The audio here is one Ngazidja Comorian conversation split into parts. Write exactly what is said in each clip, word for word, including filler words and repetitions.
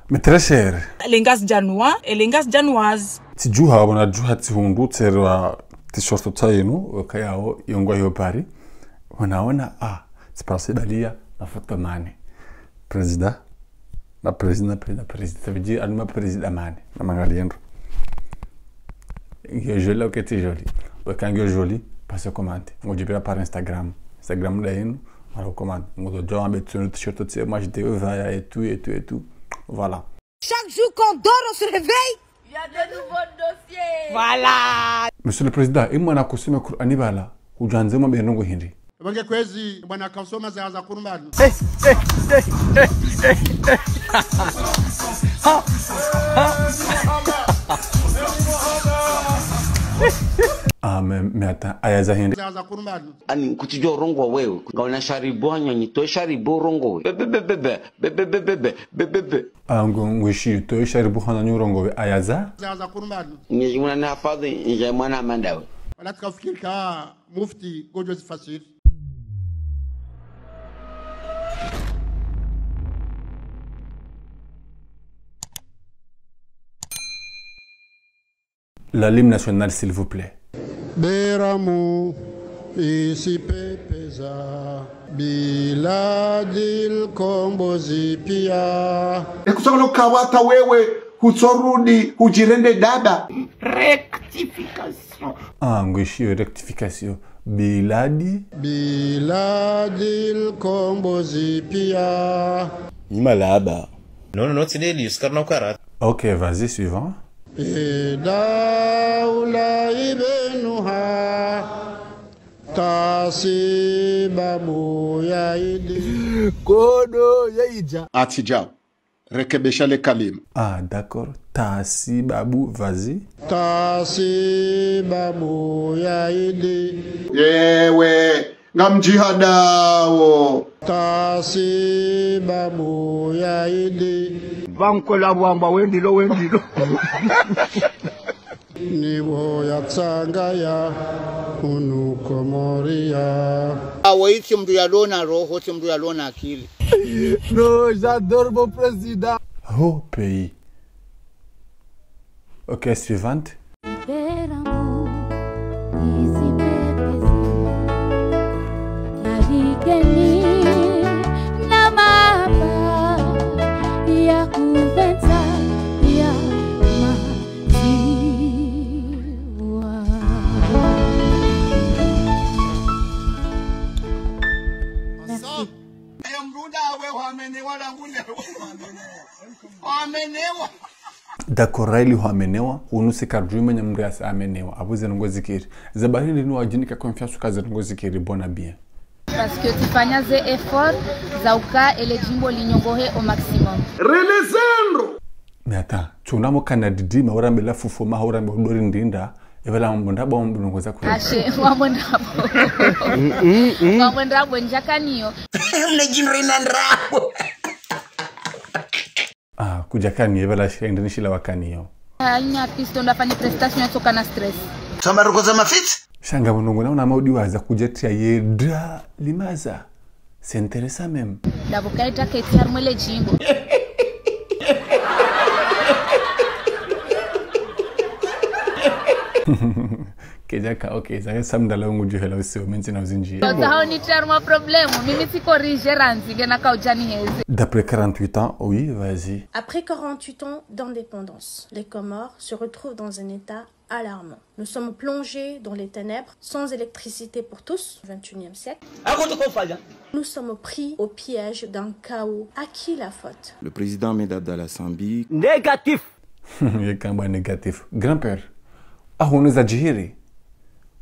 Mes très chers. Les Ngazidjanois et les Ngazidjanoises. Tsidjuha, wana djuha tsihundru, tserwa t-shirt tsayinu, weka yawo, yongo yo Paris. Wanaona, ah, c'est parce que balia, mafoto mane. Président. Na président, na président, président. Ça veut dire, anu ma président mane. Na mangalie ndro. Nge joli, ok, t'es joli. Weka nge joli, passe commande. Ngodjo pila par Instagram. Instagram ndayinu, mara commande. Ngodjo djo ambe tsi t-shirt tsi, moi je te veux, vaya et tout, et tout, et tout. Voilà. Chaque jour qu'on dort, on se réveille. Il y a de nouveaux dossiers. Voilà. Monsieur le Président, imwana kusoma Qur'ani bala, hudjandze mwa beno ngo hindri. Bange kwezi, bwana kausoma za, za kurumbani. Ah, mais, mais attends, aya za hindri. Za, za kurumbani. Ani, kutsidjo rongowa wewe. Ngauna sharibu hanyoni, to sharibu rongowe. Be, be, be. Ah, ngo, ngwishi, to sharibu hanyoni rongowe. Aya za? Za, za kurumbani. Nge mwana ni hafadhi, nge mwana mandawe. Wala tsika fikiri ka mufti, ngodjo zifasiri. La hymne national, s'il vous plaît. Beramu, isipepeza, Biladi Kombozi pia. Ekutsolo kawata wewe, hutsorudi, hudjirende dada. Rectification. Ah, ngwishiyo rectification. Biladi. Biladi Kombozi pia. Ni malaba. Non, non, non, tsideli, Oscar na ukara. Ok, vas-y, suivant. E daula ibenuha, tasibabu ya idi. Kodo ya idja. Atidjao. Rekebesha le kalima. Ah, d'accord. Tasibabu, vas-y. Tasibabu ya idi. Yewe. Ngamdjihadawo. Tasibabu ya idi. Bankola bwamba wendilo, wendilo. Nibo ya tsanga ya hunu Komoria. Awo itsi mndru yalona roho, tsi mndru yalona akili. Non, j'adore mon président. Oh, pays. Ok, suivante. Beramu, isipepeza, yahikeni na maba ya kuvenza ya maziwa. Merci. Ayo mrunda we wamenewa na ngule. Wamenewa. D'accord, raili hwamenewa, hunu si karjui mwenye mndru yasi amenewa. Abu ze ndrongo zikiri. Zabari linu wadjinika confiance ka ze ndrongo zikiri, bona bien. Parce que tsifanya ze effort za uka ele djimbo linyongohe au maximum. Relezendro. Mais attends, tsi una mo kana didi, ma urambe la fufo, ma urambe udori ndinda, epvala mambo ndrabo, mambo ndrongo za kuri. Ashe, mambo ndrabo. Mambo ndrabo, ndjakaniyo. Mne djindro ina ndrabo. Ah, kudjakaniyo, epvala shende nishila wakaniyo. Anya pisto ndafanya prestation ya tsoka na stress. Tsamba ruko za mafitsi? Sha nga mnongo na una maudi waza kudjatia yedra limaza. C'est intéressant même. Ndapvo kaita keti harimwa ele djimbo. Kedjaka, ok, zake samdala ungu djuhela usiwo, mimi ntsina uzindji. Sasa hao ni tayari mwa problème, mimi tsi corrige randzi, ngena kaudjani heze. D'après quarante-huit ans, oui, vas-y. Après quarante-huit ans d'indépendance, les Comores se retrouvent dans un état alarmant. Nous sommes plongés dans les ténèbres, sans électricité pour tous, vingt et unième siècle. Nous sommes pris au piège d'un chaos. À qui la faute ? Le président Ahmed Abdallah Sambi. Négatif. Yekamba négatif. Grand-père, ahunu zadjihiri.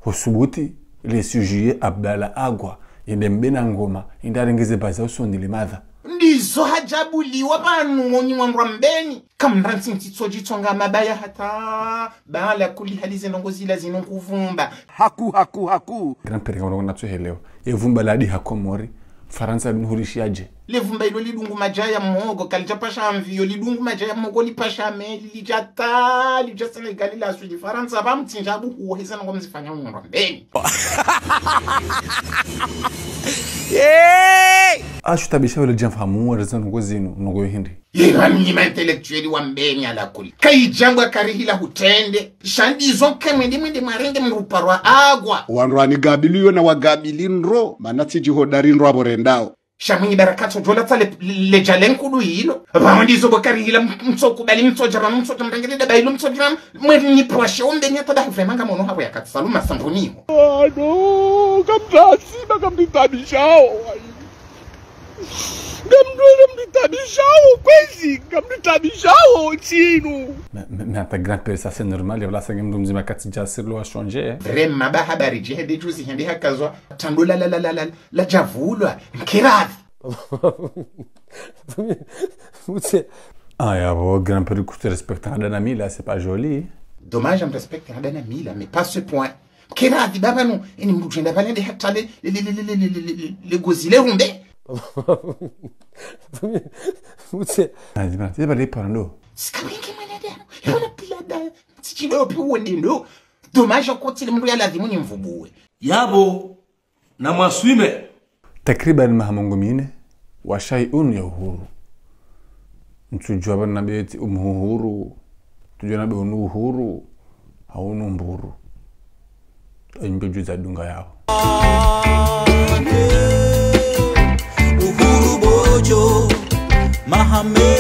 Husubuti, le sujet Abdallah agwa, yende mbena ngoma, yende arengeze baza usoni le madha. Ndizo hadjabuliwa pvanu ngonyi mwandrwa mbeni. Kamrantsi mtsitso djitsonga mabaya hata. Bala kuli hali ze ndrongo zila zinu nkuvumba. Haku, haku, haku. Grand-père, kama unatsuhelewa. Ye vumba ladi ha Komori. Farantsa linu hulishiadje. Le vumba ilo lidungu madjaya mogo, kalidja pasha mviyo, lidungu madjaya mogo, lipasha meli, lidja ta, lidja Senegali la Sudi. Farantsa ba mtsindja buhu, heza ndrongo mzifanya unyo mbeni. Hey! Ashutabisha wale djamfahamu wa raison ngo zinu, ngo hindri. Ye pvanu nyi ma intellectuel wa Mbeni ala kuli. Kayidjambwa karihila hutrende. Sha ndizo kamwende mwende mwarenge mndru parwa agwa. Wandru wani gabili yo na wagabili ndro, mana tsidji hodari ndro apvo rendao. Sha Mwinyi Baraka tsodjola tsa le, le, ledja le nkudu yilo. Pvao ndizo bo karihila m-, mtsokubali mtsodja pvanu mtsodja mrengele daba yilo mtsodja pvanu. Mwe nipwashe o Mbeni hata dahu vraiment ngamono hapvo yakati Saluma Sambuni ho. Ano, kamtasiba kamtitabishao. Ngamdwele mnitabishao kwezi, ngamnitabishao tsinu. Mais, mais, mais attends, grand-père, ça c'est normal, voilà, ça, ngemdru mdzima katsi dja sirlo a changer, hein. Vraiment, ba habari dje hende juzi hende hakazwa, tando la, la, la, la, la, la djavulwa, nkiravi. Mutse. Ah, ya, bon, grand-père, écoute, respecte Adana Mila, c'est pas joli. Dommage, on respecte Adana Mila, mais pas ce point. Nkiravi baba nu, ini mndru djenda pvale nde hata le, le, le gozi le hunde. Mutse. Ah, dis-moi, dis-moi, dis-moi, pardon. Sika wingi mwana dano, yona pila da, tsidjilo pi wende ndo. Dommage, kotsi le mndru ya lazimu ni mvubuwe. Yabo, na mwaswime. Takriban maha mengo mine, wa shay'un ya uhuru. Ntsudjuwa pvanu nabeti umhuhuru, ntsudjuwa nabe unu uhuru, haunu mburu. Imbe djuza dunga yao. Uhuru bojo, Mahamé.